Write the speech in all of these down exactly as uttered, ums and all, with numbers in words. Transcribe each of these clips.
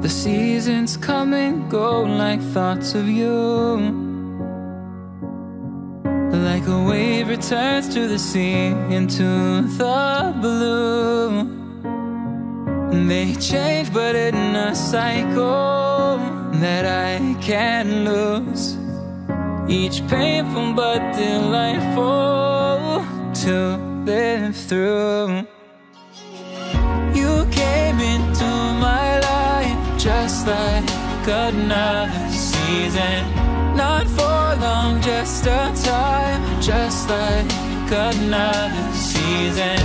The seasons come and go like thoughts of you. Like a wave returns to the sea into the blue. They change, but in a cycle that I can't lose. Each painful but delightful to live through. You came into my life just like another season. Not for long, just a time, just like another season.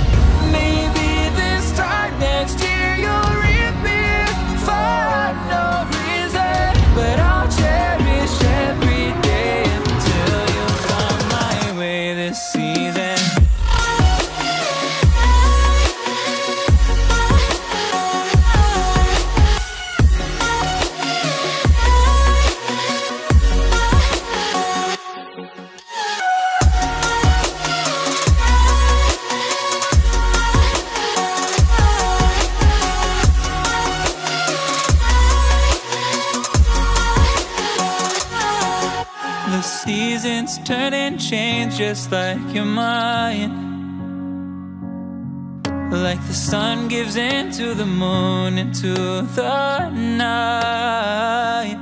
Maybe this time next year you'll reappear for no reason. But I'll cherish every day until you come my way this season. The seasons turn and change just like your mind. Like the sun gives into the moon, into the night.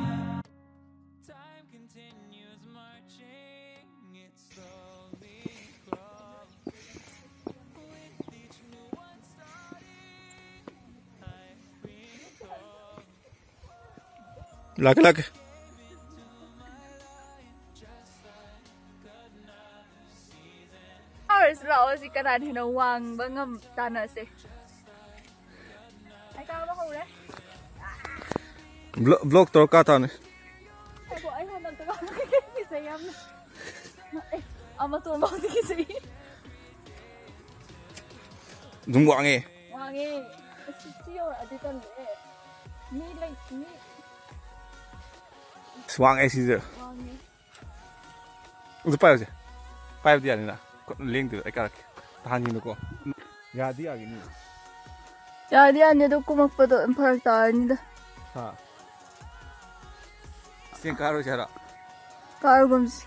Time continues marching, it slowly crawls. With each new one starting, I recall. Laki, laki. Ours, ꯂꯥꯛꯑꯣ, ꯁꯤ ꯀꯅꯥꯅ ꯍꯦꯟꯅ ꯋꯥꯡꯕ ꯉꯝ ꯇꯥꯟꯅꯁꯦ꯫ ꯑꯩ ꯀꯥꯕ ꯍꯧꯔꯦ꯫ Block ꯇꯧꯔ ꯀꯥ ꯇꯥꯅꯤ꯫ ꯉꯥꯏꯈꯣ, ꯑꯩ ꯍꯟꯗꯛꯇ ꯀꯥꯕ ꯀꯤꯖꯩ ꯌꯥꯝꯅ꯫ ꯑꯦ, ꯑꯃ ꯇꯣꯟꯕ ꯍꯧꯖꯤꯛ ꯀꯤꯖꯩ꯫ ꯑꯗꯨꯝ ꯋꯥꯡꯉꯦ꯫ ꯋꯥꯡꯉꯦ꯫ ꯑꯁ, ꯁꯤ ꯌꯧꯔꯛꯑꯗꯤ ꯇꯜꯂꯦ꯫ ꯃꯤ ꯂꯩ, ꯃꯤ ꯑꯁ, ꯋꯥꯡꯉꯦ ꯁꯤꯁꯨ꯫ ꯋꯥꯡꯉꯦ꯫ ꯑꯗꯨ ꯄꯥꯏꯌꯨꯁꯦ꯫ ꯄꯥꯏꯕꯗꯤ ꯌꯥꯅꯤꯅ꯫ ꯈꯨꯠ ꯂꯦꯡꯗꯦꯕ, ꯑꯩ ꯀꯥꯔꯛꯀꯦ꯫ ꯇꯍꯥꯟꯒꯤꯅꯨꯀꯣ꯫ ꯌꯥꯗꯤ ꯌꯥꯒꯤꯅꯤ꯫ ꯌꯥꯗꯤ ꯌꯥꯅꯤ, ꯑꯗꯣ ꯀꯨꯝꯃꯛꯄꯗꯣ ꯌꯥꯝ ꯐꯔꯛ ꯇꯥꯔꯅꯤꯗ꯫ ꯍꯥ? ꯆꯤꯡ ꯀꯥꯔꯨꯁꯦ ꯍꯥꯏꯔꯣ? ꯀꯥꯔꯨꯒꯨꯝꯁꯤ꯫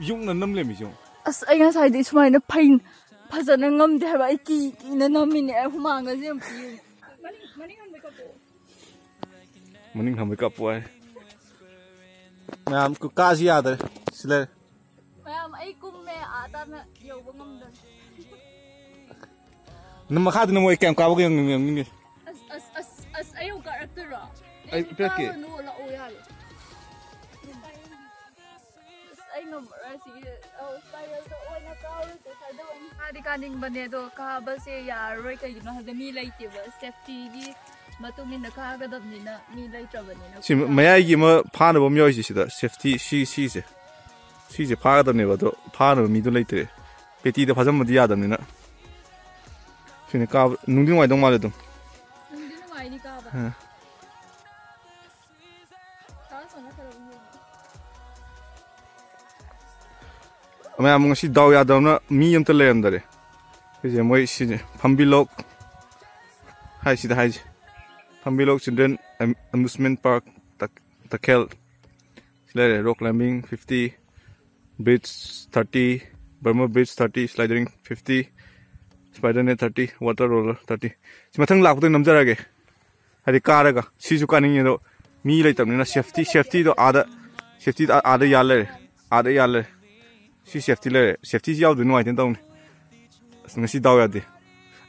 ꯌꯨꯡꯅ ꯅꯝ ꯂꯩꯔꯝꯃꯤꯁꯦ ꯌꯦꯡꯉꯨ꯫ ꯑꯁ, ꯑꯩ ꯉꯁꯥꯏꯗꯤ ꯁꯨꯃꯥꯏꯅ ꯐꯩ-, ꯐꯖꯅ ꯉꯝꯗꯦ ꯍꯥꯏꯕ꯫ ꯑꯩ ꯀꯤ ꯀꯤꯅ ꯅꯝꯃꯤꯅꯦ꯫ ꯑꯩ ꯍꯨꯃꯥꯡꯒꯁꯦ ꯌꯥꯝ ꯄꯤꯔꯦ꯫ ꯃꯅꯤꯡ ꯍꯟꯕꯩ ꯀꯞꯄꯨ ꯍꯥꯏ꯫ ꯃꯌꯥꯝ ꯀꯨ-, ꯀꯥꯁꯤ ꯌꯥꯗ꯭ꯔꯦ꯫ ꯁꯤ ꯂꯩꯔꯦ꯫ ꯃꯌꯥꯝ, ꯑꯩ ꯀꯨꯝꯃꯦ, ꯑꯥ ꯇꯥꯅ ꯌꯧꯕ ꯉꯝꯗ꯭ꯔꯦ꯫ ꯅꯪ ꯃꯈꯥꯗꯅ ꯃꯣꯏ ꯀꯌꯥꯝ ꯀꯥꯕꯒ ꯌꯦꯡꯅꯤꯡ-, ꯌꯦꯡꯅꯤꯡꯉꯤ? ꯑꯁ, ꯑꯁ, ꯑꯁ, ꯑꯁ, ꯑꯩ ꯑꯃꯨꯛ ꯀꯥꯔꯛꯇꯣꯏꯔꯣ? ꯑꯩ ꯑꯩ ꯄꯤꯔꯛꯀꯦ꯫ ꯀꯥꯔꯨꯔꯅꯨ, ꯂꯥꯛꯑꯣ ꯌꯥꯔꯦ꯫ ꯑꯁ, ꯑꯩ ꯉꯝꯃꯔꯣꯏ ꯁꯤꯒꯤ, ꯑꯧ, spiral ꯗꯣ ꯑꯣꯏꯅ ꯀꯥꯔꯨꯔꯁꯦ, ꯁ꯭ꯋꯥꯏꯗ ꯑꯣꯏꯅ꯫ ꯃꯈꯥꯗꯤ ꯀꯥꯅꯤꯡꯕꯅꯦ, ꯑꯗꯣ ꯀꯥꯕꯁꯦ ꯌꯥꯔꯔꯣꯏ, ꯀꯩꯒꯤꯅꯣ ꯍꯥꯏꯕꯗ ꯃꯤ ꯂꯩꯇꯦꯕ, safety ꯒꯤ ꯃꯇꯨꯡ ꯏꯟꯅ ꯀꯥꯒꯗꯕꯅꯤꯅ, ꯃꯤ ꯂꯩꯇ꯭ꯔꯕꯅꯤꯅ꯫ ꯁꯤ ꯃꯌꯥꯏꯒꯤ ꯑꯃ ꯐꯥꯅꯕ ꯑꯃ ꯌꯥꯎꯔꯤꯁꯦ ꯁꯤꯗ, safety, ꯁꯤ, ꯁꯤꯁꯦ꯫ ꯁꯤꯁꯦ ꯐꯥꯒꯗꯕꯅꯦꯕ, ꯑꯗꯣ ꯐꯥꯅꯕ ꯃꯤꯗꯣ ꯂꯩꯇ꯭ꯔꯦ꯫ ꯄꯦꯇꯤꯗ ꯐꯥꯖꯟꯕꯗꯤ ꯌꯥꯗꯕꯅꯤꯅ꯫ ꯁꯤꯅꯦ ꯀꯥꯕ, ꯅꯨꯡꯗꯤ ꯅꯨꯡꯉꯥꯏꯗꯧ ꯃꯥꯜꯂꯦ ꯑꯗꯨꯝ꯫ ꯅꯨꯡꯗꯤ ꯅꯨꯡꯉꯥꯏꯅꯤ ꯀꯥꯕ꯫ ꯑꯥ꯫ ꯀꯥ ꯁꯣꯝꯗ ꯈꯔ ꯑꯃꯨꯛ ꯌꯦꯡꯉꯣ꯫ ꯃꯌꯥꯝ ꯉꯁꯤ ꯗꯥꯎ ꯌꯥꯗꯕꯅ ꯃꯤ ꯑꯝꯇ ꯂꯩꯔꯝꯗꯔꯦ꯫ ꯁꯤꯁꯦ ꯃꯣꯏ ꯁꯤꯁꯦ ꯐꯝꯕꯤꯂꯣꯛ ꯍꯥꯏꯁꯤꯗ ꯍꯥꯏꯁꯦ꯫ ꯐꯝꯕꯤꯂꯣꯛ Children Am-, Amusement Park ꯇꯛ-, ꯇꯈꯦꯜ꯫ ꯁꯤ ꯂꯩꯔꯦ, rock climbing fifty, bridge thirty, Burma bridge thirty, sliding fifty, spider net thirty, water roller thirty. ꯁꯤ ꯃꯊꯪ ꯂꯥꯛꯄꯗ ꯅꯝꯖꯔꯒꯦ꯫ ꯍꯥꯏꯗꯤ ꯀꯥꯔꯒ ꯁꯤꯁꯨ ꯀꯥꯅꯤꯡꯉꯤ, ꯑꯗꯣ ꯃꯤ ꯂꯩꯇꯕꯅꯤꯅ safety, safety ꯗꯣ ꯑꯥꯗ, safety ꯗꯣ ꯑꯥꯗ ꯌꯥꯜ ꯂꯩꯔꯦ, ꯑꯥꯗ ꯌꯥꯜ ꯂꯩꯔꯦ꯫ ꯁꯤ safety ꯂꯩꯔꯦ, safety ꯁꯤ ꯌꯥꯎꯗ꯭ꯔꯗꯤ ꯅꯨꯡꯉꯥꯏꯇꯦꯅ ꯇꯧꯅꯤ꯫ ꯑꯁ, ꯉꯁꯤ ꯗꯥꯎ ꯌꯥꯗꯦ꯫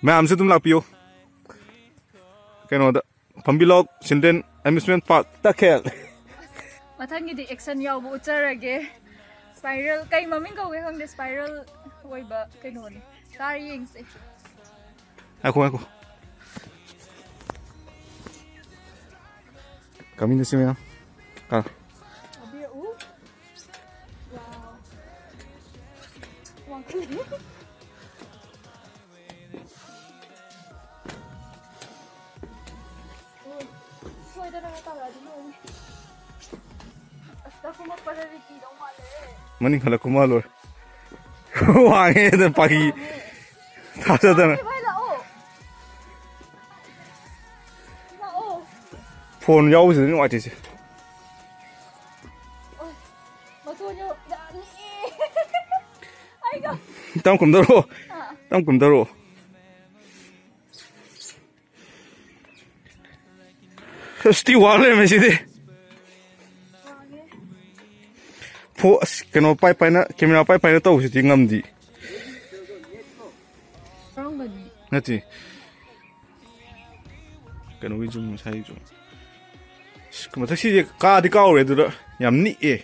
ꯃꯌꯥꯝꯁꯨ ꯑꯗꯨꯝ ꯂꯥꯛꯄꯤꯌꯨ꯫ ꯀꯩꯅꯣꯗ, ꯐꯝꯕꯤꯂꯣꯛ Children Amusement Park ꯇꯈꯦꯜ꯫ ꯃꯊꯪꯒꯤꯗꯤ action ꯌꯥꯎꯕ ꯎꯠꯆꯔꯒꯦ꯫ Spiral, ꯀꯩ ꯃꯃꯤꯡ ꯀꯧꯒꯦ ꯈꯪꯗꯦ, spiral ꯑꯣꯏꯕ ꯀꯩꯅꯣꯅꯤ꯫ ꯀꯥꯔ ꯌꯦꯡꯁꯦ꯫ ꯉꯥꯏꯈꯣ, ꯉꯥꯏꯈꯣ꯫ ꯀꯥꯃꯤꯟꯅꯁꯤ ꯃꯌꯥꯝ꯫ ꯀꯥꯔꯣ꯫ ꯊꯥꯕꯤꯔꯛꯎ꯫ Wow꯫ ꯋꯥꯡꯈꯠꯂꯦ꯫ ꯁꯣꯏꯗꯅꯒ ꯇꯧꯔꯛꯑꯗꯤ ꯂꯣꯏꯔꯦ꯫ ꯑꯁ, ꯀꯨꯝꯃꯛꯄꯗꯗꯤ ꯀꯤꯗꯧ ꯃꯥꯜꯂꯦ꯫ ꯃꯅꯤꯡ ꯍꯜꯂ ꯀꯨꯝꯃ ꯂꯣꯏꯔꯦ꯫ ꯋꯥꯡꯉꯦ ꯑꯗꯨꯝ ꯐꯥꯒꯤ ꯊꯥꯖꯗꯅ꯫ ꯚꯥꯏ, ꯂꯥꯛꯑꯣ꯫ ꯂꯥꯛꯑꯣ꯫ ꯐꯣꯟ ꯌꯥꯎꯕꯁꯤꯗ ꯅꯨꯡꯉꯥꯏꯇ꯭ꯔꯤꯁꯦ꯫ ꯃꯇꯣꯟ ꯌꯧ-, ꯌꯥꯝ ꯅꯤꯛꯑꯦ꯫ ꯑꯩꯒ ꯇꯝ ꯀꯨꯝꯗꯔꯣ꯫ ꯑꯥ꯫ ꯇꯝ ꯀꯨꯝꯗꯔꯣ꯫ ꯑꯁ, ꯊꯤ ꯋꯥꯡ ꯂꯩꯔꯝꯃꯦ ꯁꯤꯗꯤ꯫ ꯋꯥꯡꯉꯦ꯫ ꯐꯣ-, ꯑꯁ, ꯀꯩꯅꯣ ꯄꯥꯏ ꯄꯥꯏꯅ, ꯀꯦꯃꯦꯔꯥ ꯄꯥꯏ ꯄꯥꯏꯅ ꯇꯧꯕꯁꯤꯗꯤ ꯉꯝꯗꯤ꯫ ꯀꯔꯝꯕꯅꯤ? ꯅꯠꯇꯦ꯫ ꯀꯩꯅꯣꯒꯤ ꯖꯨꯝ, ꯉꯁꯥꯏꯒꯤ ꯖꯨꯝ꯫ ꯑꯁ, ꯃꯊꯛꯁꯤꯗꯤ ꯀꯥꯗꯤ ꯀꯥꯎꯔꯦ, ꯑꯗꯨꯗ ꯌꯥꯝ ꯅꯤꯛꯑꯦ꯫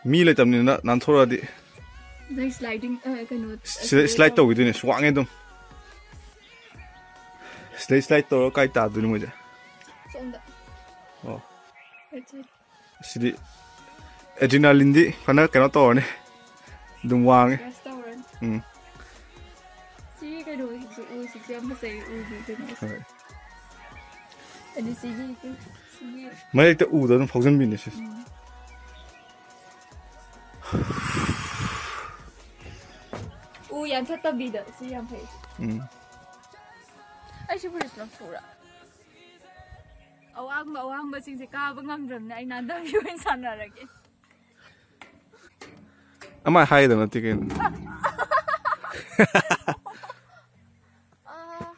ꯃꯤ ꯂꯩꯇꯕꯅꯤꯅ ꯅꯥꯟꯊꯣꯔꯛꯑꯗꯤ꯫ ꯅꯪ sliding, ꯑ, ꯀꯩꯅꯣ, ꯁꯤꯗ slide ꯇꯧꯈꯤꯗꯣꯏꯅꯦ, ꯑꯁ, ꯋꯥꯡꯉꯦ ꯑꯗꯨꯝ꯫ ꯁꯤꯗꯩ slide ꯇꯧꯔꯒ ꯀꯥꯏ ꯇꯥꯗꯣꯏꯅꯣ ꯃꯣꯏꯁꯦ? ꯁꯣꯝꯗ꯫ ꯑꯣ꯫ Right side꯫ ꯁꯤꯗꯤ adrenalineꯗꯤ ꯐꯅ ꯀꯩꯅꯣ ꯇꯧꯔꯅꯤ꯫ ꯑꯗꯨꯝ ꯋꯥꯡꯉꯦ꯫ Stress ꯇꯧꯔꯅꯤ꯫ ꯎꯝ꯫ ꯁꯤ ꯀꯩꯅꯣꯁꯤꯁꯨ ꯎ, ꯁꯤꯁꯨ ꯌꯥꯝ ꯐꯖꯩ, ꯎꯒꯤ ꯀꯩꯅꯣꯁꯦ꯫ ꯍꯣꯏ꯫ ꯑꯗꯨ ꯁꯤꯒꯤ, ꯁꯤꯒꯤ ꯃꯔꯛꯇ ꯎꯗ ꯑꯗꯨꯝ ꯐꯥꯎꯖꯟꯕꯤꯅꯦ ꯁꯤꯁꯦ꯫ ꯎꯝ꯫ ꯎ ꯌꯥꯟꯊꯠꯇꯕꯤꯗ, ꯁꯤ ꯌꯥꯝ ꯐꯩ꯫ ꯎꯝ꯫ ꯑꯩ ꯁꯤ ꯐꯨꯔꯤꯠ ꯂꯧꯊꯣꯛꯎꯔꯥ? ꯑꯋꯥꯡꯕ, ꯑꯋꯥꯡꯕꯁꯤꯡꯁꯦ ꯀꯥꯕ ꯉꯝꯗ꯭ꯔꯕꯅꯤꯅ ꯑꯩ ꯅꯥꯟꯗꯕꯤ ꯑꯣꯏꯅ ꯁꯥꯟꯅꯔꯒꯦ꯫ ꯑꯃ ꯍꯥꯏꯒꯗꯕ ꯅꯠꯇꯦ ꯀꯩꯅꯣ꯫ ꯑꯥ꯫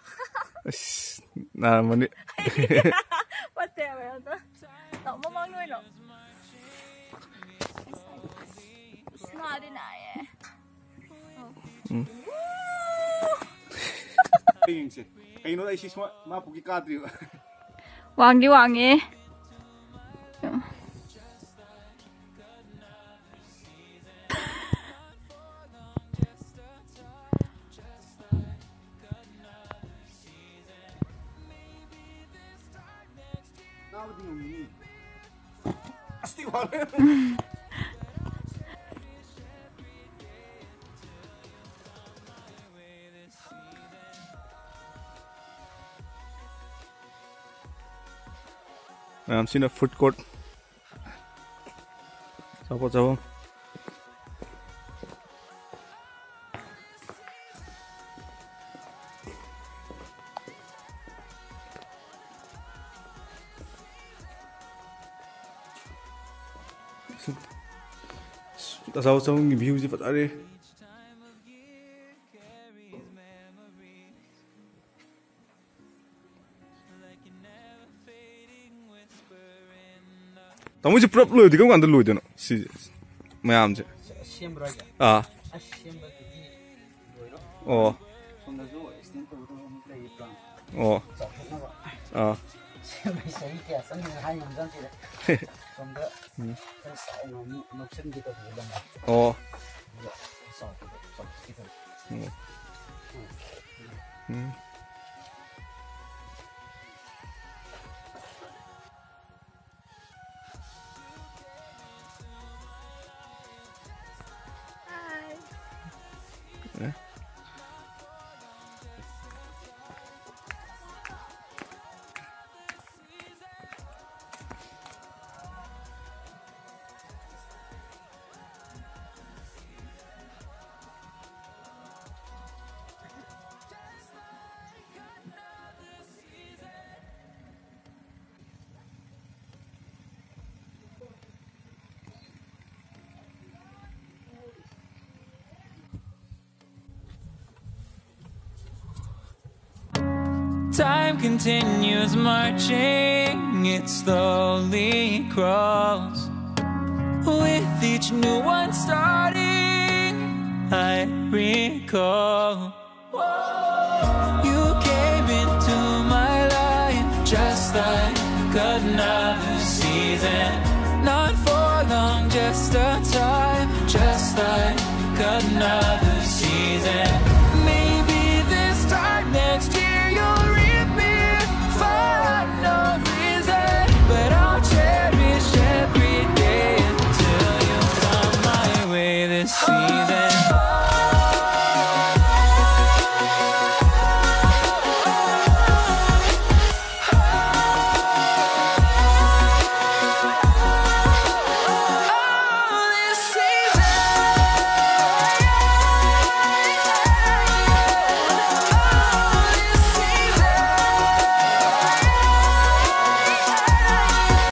ꯑꯁ, ꯅꯥꯔꯝꯃꯅꯤ꯫ ꯐꯠꯇꯦ ꯍꯥꯏꯕ ꯌꯥꯝꯅ꯫ ꯂꯥꯛꯑꯣ, ꯃꯃꯥꯡꯗ ꯑꯣꯏꯅ ꯂꯥꯛꯑꯣ꯫ ꯑꯁ, ꯅꯥꯗꯤ ꯅꯥꯏꯌꯦ꯫ ꯎꯝ꯫ ꯌꯦꯡꯁꯦ꯫ ꯀꯩꯅꯣ ꯑꯩ ꯁꯤ ꯁꯨꯃꯥꯏ-, ꯃꯥ ꯄꯨꯈꯤ ꯀꯥꯗ꯭ꯔꯤꯕ꯫ ꯋꯥꯡꯗꯤ ꯋꯥꯡꯉꯦ꯫ ꯀꯥꯕꯗꯤ ꯉꯝꯒꯅꯤ꯫ ꯑꯁ, ꯊꯤ ꯋꯥꯡꯂꯦ꯫ ꯃꯌꯥꯝꯁꯤꯅ food court꯫ ꯑꯆꯥꯄꯣꯠ ꯆꯥꯐꯝ꯫ ꯑꯆꯧ ꯑꯆꯧꯕꯒꯤ ꯚ꯭ꯌꯨꯁꯤ ꯐꯖꯔꯦ꯫ ꯇꯥꯃꯣꯁꯤ ꯄꯨꯂꯞ ꯂꯣꯏꯗꯤ ꯀꯔꯝ ꯀꯥꯟꯗ ꯂꯣꯏꯗꯣꯏꯅꯣ ꯁꯤꯁꯦ, ꯃꯌꯥꯝꯁꯦ? ꯁꯦꯝꯕ꯭ꯔꯣ ꯍꯥꯏꯁꯦ? ꯑꯥ꯫ ꯑꯁ, ꯁꯦꯝꯕꯗꯨꯗꯤ ꯂꯣꯏꯔꯣ꯫ ꯑꯣ꯫ ꯁꯣꯝꯗꯁꯨ ꯑꯦꯛꯁꯇꯦꯟ ꯇꯧꯒꯗꯕ ꯑꯃꯨꯛ ꯂꯩꯔꯤꯕ꯭ꯔꯥ? ꯑꯣ꯫ ꯆꯥꯎꯊꯣꯛꯅꯕ꯫ ꯑꯥ꯫ ꯁꯦꯝꯕꯒꯤ ꯆꯍꯤ ꯀꯌꯥ ꯆꯪꯒꯅꯤ ꯍꯥꯏ ꯉꯝꯖꯗꯦꯗ꯫ ꯁꯣꯝꯗ ꯈꯔ ꯆꯥꯎꯅ ꯑꯃꯨꯛ ꯂꯧꯁꯤꯟꯒꯦ ꯇꯧꯕꯅꯦ ꯂꯝꯗꯣ꯫ ꯑꯣ꯫ ꯑꯗꯨꯒ ꯆꯥꯎꯊꯣꯛ-, ꯆꯥꯎꯊꯣꯛꯀꯦ ꯇꯧꯕꯅꯦ꯫ ꯎꯝ꯫ ꯎꯝ꯫ Time continues marching, it slowly crawls. With each new one starting, I recall. You came into my life just like another season. Not for long, just a time, just like another